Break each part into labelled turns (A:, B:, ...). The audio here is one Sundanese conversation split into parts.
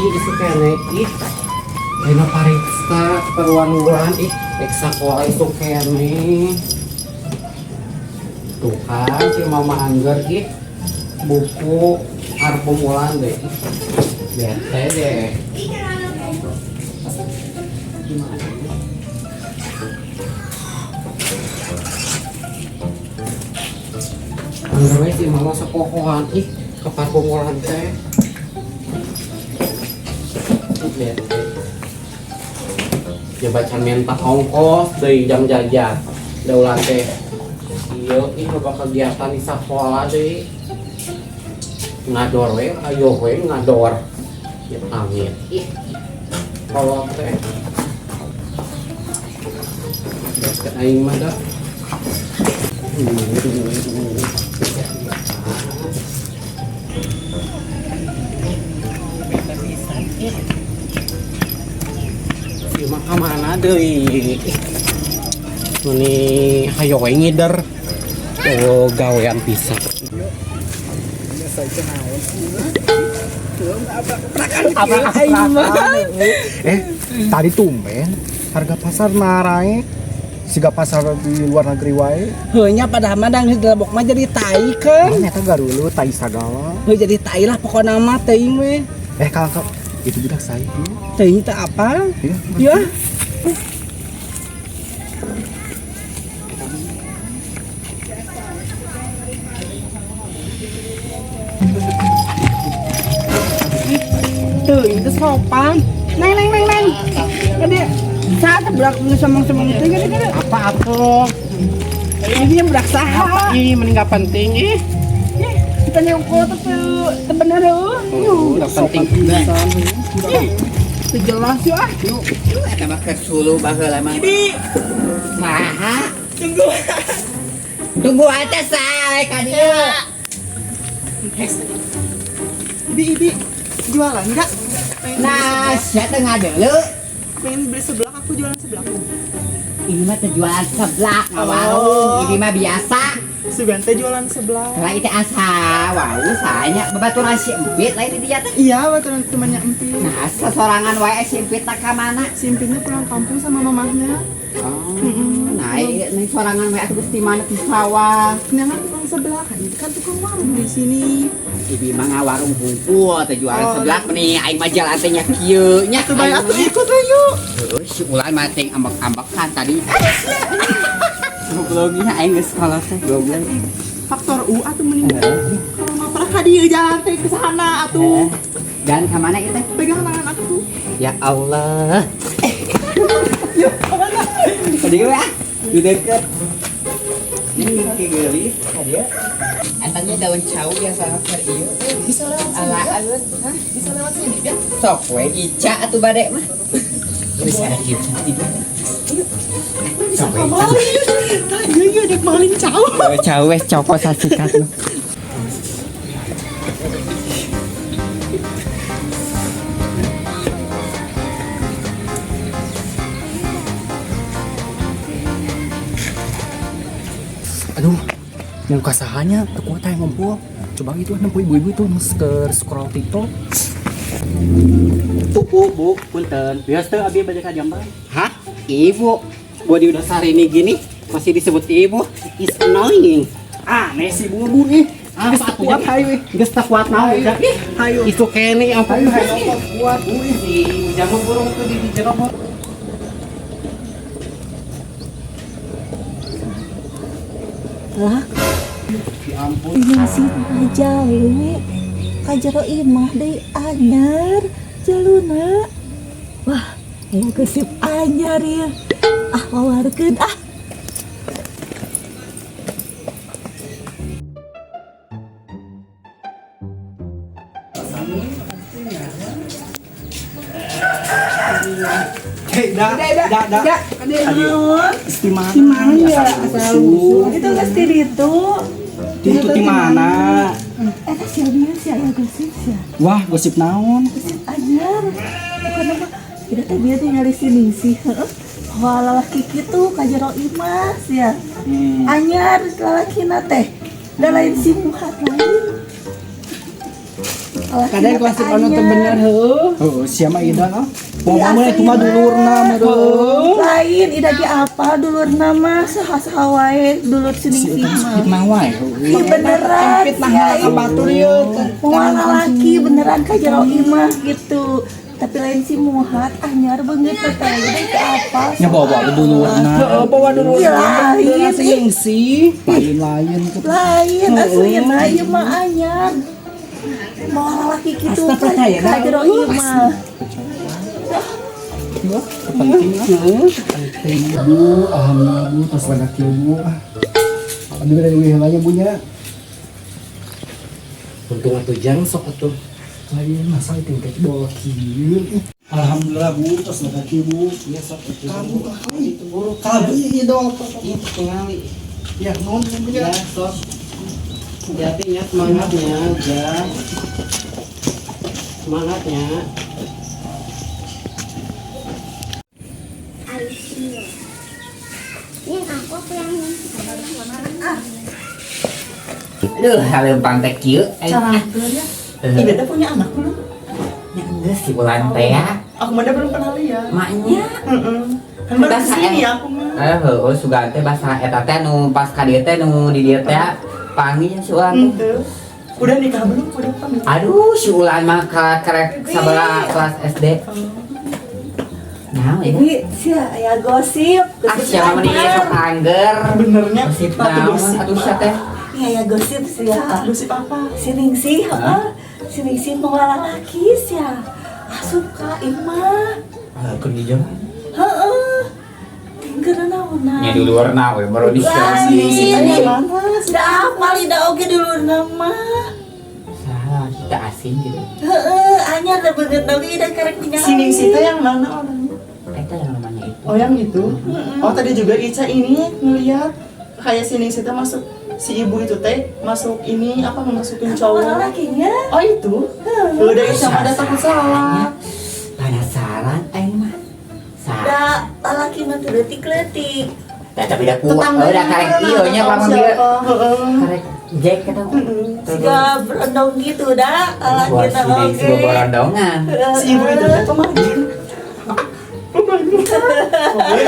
A: Isu keneh ih. Ayeuna pariksa keperluan bulan ih, rek sakola isu keneh. Tuh kan si Mama angger ih, buku parfum Wulan deh. Bete deh. Gimana? Angger we si Mama sapohoan ih ke parfum Wulan teh. Bete. Ya baca minta ongkos dari jam jajan. Da ulah teh. Iya, ih loba kegiatan di sekolah deui. Ngador we, ayo we ngador. Ya pamit. Ih. Kalau teh. Bete aing mah dah. Bete pisan ih. Ieu mah ka mana deui? Ih. Meni hayo we ngider. Oh, gawean pisan.
B: Tadi tumben harga pasar naik siga pasar di luar negeri wae.
C: Heuh nya padahal mah dang dilebok mah jadi tai kan.
B: Nah, eta garulu tai sagala.
C: Heuh jadi tai lah pokona mah teuing we.
B: Kalau itu budak saya.
C: Teuing teh apa?
B: Iya.
C: Ya. Teuing teh sopan. Neng neng neng neng. Gede. Saat budak nu somong-somong teh gede gede.
A: Apa atuh?
C: Ini budak saha?
A: Apa ih mending gak penting ih.
C: Ih, kita nyongko tuh teu bener heuh.
A: Oh, gak penting.
C: Ih, teu jelas yeuh ah.
D: Eta mah keur suluh baheula mah.
C: Bibi,
D: Saha?
C: tunggu.
D: Tunggu aja sae ka dieu.
E: Ibi, Ibi, jualan nggak?
D: Nah, sia teh ngadeuleu.
E: Pengen beli seblak, aku jualan seblak.
D: Ini mah teu jualan seblak ngawarung. Ini mah biasa.
E: Sugan teh jualan seblak.
D: Lah itu asa wau saanya babaturan si Empit lain di dia teh.
E: Iya, baturan temannya Empit.
D: Nah, sesorangan wae si Empit tak ka mana?
E: Si Empitnya pulang kampung sama mamahnya.
D: Oh, nah, ini sorangan wae atuh geus di mana di sawah.
E: Kenangan tukang seblak, kan itu kan tukang warung di sini.
D: Ibi mah ngawarung hungkul teh jualan
E: Oh,
D: seblak meni aing mah jalan teh nya kieu nya.
E: Tuh bae atuh ikut we yuk.
D: Heuh, si Ulan mah teh ambek-ambekan tadi. Gobloknya aing geus sekolah teh goblok.
E: Faktor U atuh mending. Kalau mah pernah ka dieu jalan teh ke sana atuh.
D: Dan ka mana ieu teh?
E: Pegang tangan aku.
A: Ya Allah.
E: Yuk, kemana?
D: Tadi we ah. Di deket. Ini kayak geulis ka dieu. Antaranya daun cau yang sangat keur ieu.
E: Bisa lewat sini.
D: Ala alun. Hah?
E: Bisa lewat sini ya?
D: Sok we Ica atuh bade mah. Bisa ada Ica di dieu.
E: Bisa maling. Tah, iya iya dek maling cau.
D: Cau weh cokot sasikat.
B: Aduh, mau kasahanya teu kuat aya ngumpul. Coba gitu nempo ibu-ibu itu nu keur scroll TikTok.
A: Bu, bu, bu, punten. Biasa teu abi bade ka Jambang. Hah? Ibu. Gua di udah sehari ini gini masih disebut ibu. Is annoying.
B: Aneh si bubur ih.
A: Ah,
B: Geus teu kuat hayu ih.
A: Geus teu kuat naon
B: Hayu.
A: ujang ih.
E: Hayu.
A: Itu kene apa
B: Hayu hayu
A: kuat. Wih, si ujang mah burung tuh di jero.
F: Lah,
A: Ya ampun.
F: ini sih jalmi ka jero imah deui anyar jaluna. Wah, aya gosip anyar ieu. Ah, wawarkeun ah.
B: Hei, dah, dah, dah.
C: Ya, naon?
B: Di mana?
C: Di mana ya? Asal usul.
F: Itu geus di ditu.
B: Di itu di mana?
F: Eta sia bieu sia aya gosip sia.
B: Wah, gosip naon?
F: Gosip anyar. Bukan apa. Tidak teh bieu tinggal di sini sih, heeh. Wah, lalaki kitu ka jero imah sia. Anyar lalakina teh. Da lain si Muhat lain.
C: Kadang gosip anu teu bener heuh.
B: Heeh, sia mah Ida ah. Pokoknya mah itu mah dulurna meureun.
F: Lain ida ge apa dulurna mah saha-saha wae dulur si Ningsih mah.
B: Fitnah wae.
F: Ih beneran.
C: Fitnah ka batur ieu.
F: Moal lalaki beneran ka jero imah gitu. Tapi lain si Muhat anyar beungeut teh teh apa?
B: Nya bawa dulurna.
C: Heeh, bawa dulurna.
F: Iya, lain.
C: Si Ningsih.
B: Lain-lain ke
F: Lain aslina ieu mah anyar. Moal lalaki gitu
C: Asta percaya
F: ka
C: dah.
F: jero imah.
B: penting lah. Penting Bu, alhamdulillah Bu, tos lega kieu Bu. Abdi bade uih heula nya Bu nya.
A: Untung atuh jang sok atuh.
B: Lain masa itu teh bawa kieu. Alhamdulillah Bu, tos lega kieu Bu.
A: Iya sok atuh.
B: Kamu kali itu buru. Kamu ieu dong.
A: Iya tingali.
B: Ya, nuhun Bu
A: Ya
B: nya.
A: sok. Hati-hatinya semangatnya, jang. Semangatnya.
G: Aisyah. Ini aku pulang.
D: Aduh, haleumpang teh kieu.
F: Carangkeun ya.
E: Ida teh punya anak belum?
D: Nya geus si Ulan teh ya.
E: Aku mah belum pernah lihat.
D: Maknya
E: Heeh. Kan baru
D: Bahasa
E: kesini
D: em-
E: aku mah.
D: Eh, heueuh sugan teh basa eta teh nu pas ka dieu teh nu di dieu teh panggil si Ulan teh.
E: Henteu. Udah nikah belum? Udah apa belum?
D: Aduh, si Ulan mah ka karek sabelah kelas SD. Nah, ini.
F: Ini sia aya gosip.
D: Ah,
F: Gosip
D: siapa mah
F: anyar.
D: sok angger.
E: Benernya
D: Gosip
E: Ratu
D: naon
E: gosip.
D: atuh sia teh.
F: Iya ya gosip sia.
E: Gosip apa?
F: Si Ningsih apa? Si Ningsih mau lalaki sia. Asup ka imah.
D: Ah, keur di jalan.
F: Heeh. Tinggal naonan.
D: Nya di luar na we baru di
F: Lain.
E: Yang mana?
F: Da apal da oge di luar mah.
D: Salah, kita asing gitu.
F: Heeh, anyar da beungeut oge da karek ningali.
E: Si Ningsih teh yang mana orangnya?
D: Eta yang namanya itu.
E: Oh yang itu? Oh tadi juga Ica ini ngeliat kayak si Ningsih teh masuk si ibu itu teh masuk ini apa memasukin
F: Cowok
E: cowok.
F: lalakinya.
E: Oh itu? Udah Ica mah ada takut salah.
D: Penasaran aing mah. Salah.
F: Da lalaki mah teu leutik-leutik.
D: Da tapi da kuat.
E: Tetangga
D: Oh, da karek ieu nya
E: tahu
D: lamun dia.
E: siapa. Heeh.
D: Karek Jack kata.
F: Siga berondong gitu da lalaki
D: Wah,
F: na
D: si Ningsih
F: oge.
D: boborondongan.
E: Si ibu itu teh pemain. Kita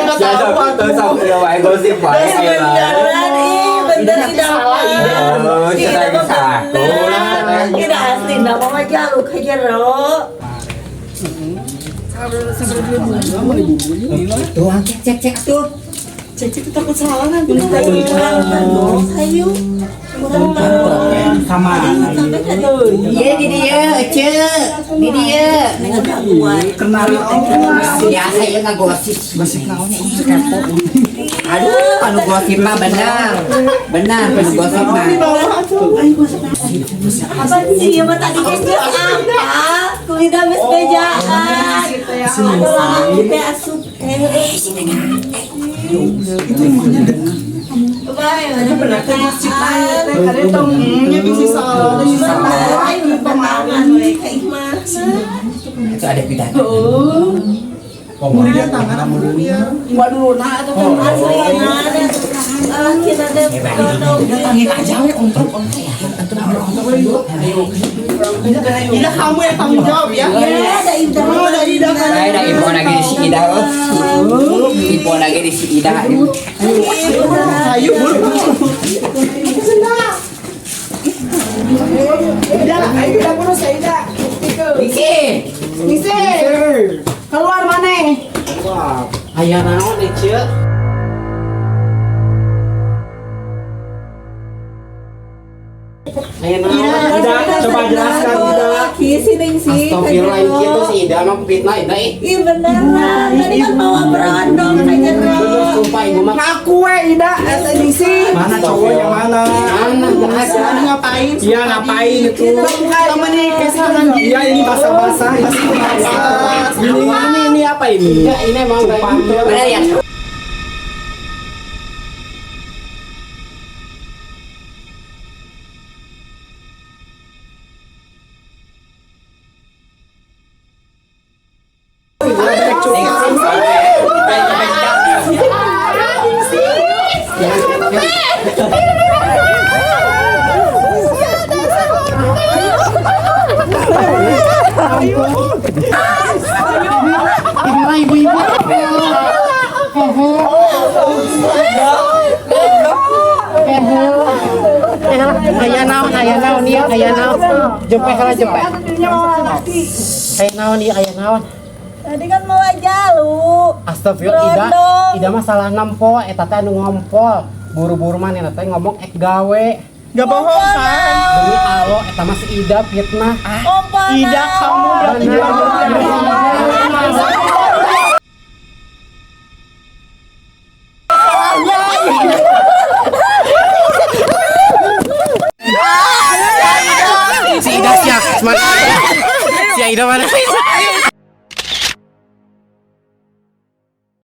E: nggak tahu atuh.
D: Sok ieu wae gosip wae.
F: Beneran ih, bener ida mah.
D: Oh,
F: Ida
D: cenah
F: mah
D: bisa aku.
F: bener. Ida asli da mah jaluk ka jero.
D: Tuh, cek cek cek tuh.
E: Cek cek tuh takut salah nanti.
F: Hayu.
A: Sama.
D: Iya di dieu, Ece. Di dieu.
A: Kenal
D: Biasa ieu ngagosip.
B: Gosip naon kepo.
D: Aduh, anu gosip mah benar. Benar anu gosip mah.
F: Apa sih ya mah tadi geus apa? Kulida geus bejaan. Ada lalaki teh asup teh.
B: Itu rumahnya dekat.
F: Bae, mana
E: Bener teh gosip teh kade tong nya bisa salah.
F: Tangan we ka imah.
D: Itu ada pidato.
E: Mau tangan aku ya.
C: Waduh, nah atuh kan
F: Asli mana? Lalaki na teh berondong.
B: Datangin aja we ontrok ontrok.
E: Ida kamu yang tanggung jawab ya.
F: Ya, ada Ida.
E: Oh, ada Ida kan.
D: Saya ada info lagi di si Ida. Oh. Info lagi di si Ida.
E: Ayo buru.
C: Ida, ayo Ida buru saya Ida.
D: Ningsih.
C: Ningsih. Keluar mana?
A: Aya naon Ece? Aya naon?
C: Ida, coba jelaskan Ida.
F: Lalaki si Ningsih.
A: Astagfirullah kitu si Ida mah fitnah Ida ih.
F: Ih beneran, tadi kan bawa berondong ka jero.
A: Bener sumpah ibu mah.
C: Ngaku we Ida, eta Ningsih.
B: Mana cowoknya mana?
A: Mana enggak ada.
E: Ngapain?
B: Iya ngapain itu?
E: Kamu nih kasih tangan gini.
B: Iya ini basah-basah ini basah. Ini apa ini?
A: Enggak, ini emang
B: Cupang.
D: Benar ya?
A: ampun. Gimana ibu-ibu? Aya naon, aya naon ieu, aya naon. Jempe heula, jempe. Aya naon ieu, aya naon.
F: Tadi kan mau jalu.
A: Astagfirullah, Ida.
F: Berondong.
A: Ida mah salah nempo, eta teh anu ngompol. Buru-buru manehna teh ngomong ek gawe.
E: Gak bohong kan?
A: Demi Allah, eta mah si Ida fitnah.
F: Ngompol.
E: Ida, kamu berarti
A: Bener. Si Ida siap, mana? Si Ida mana?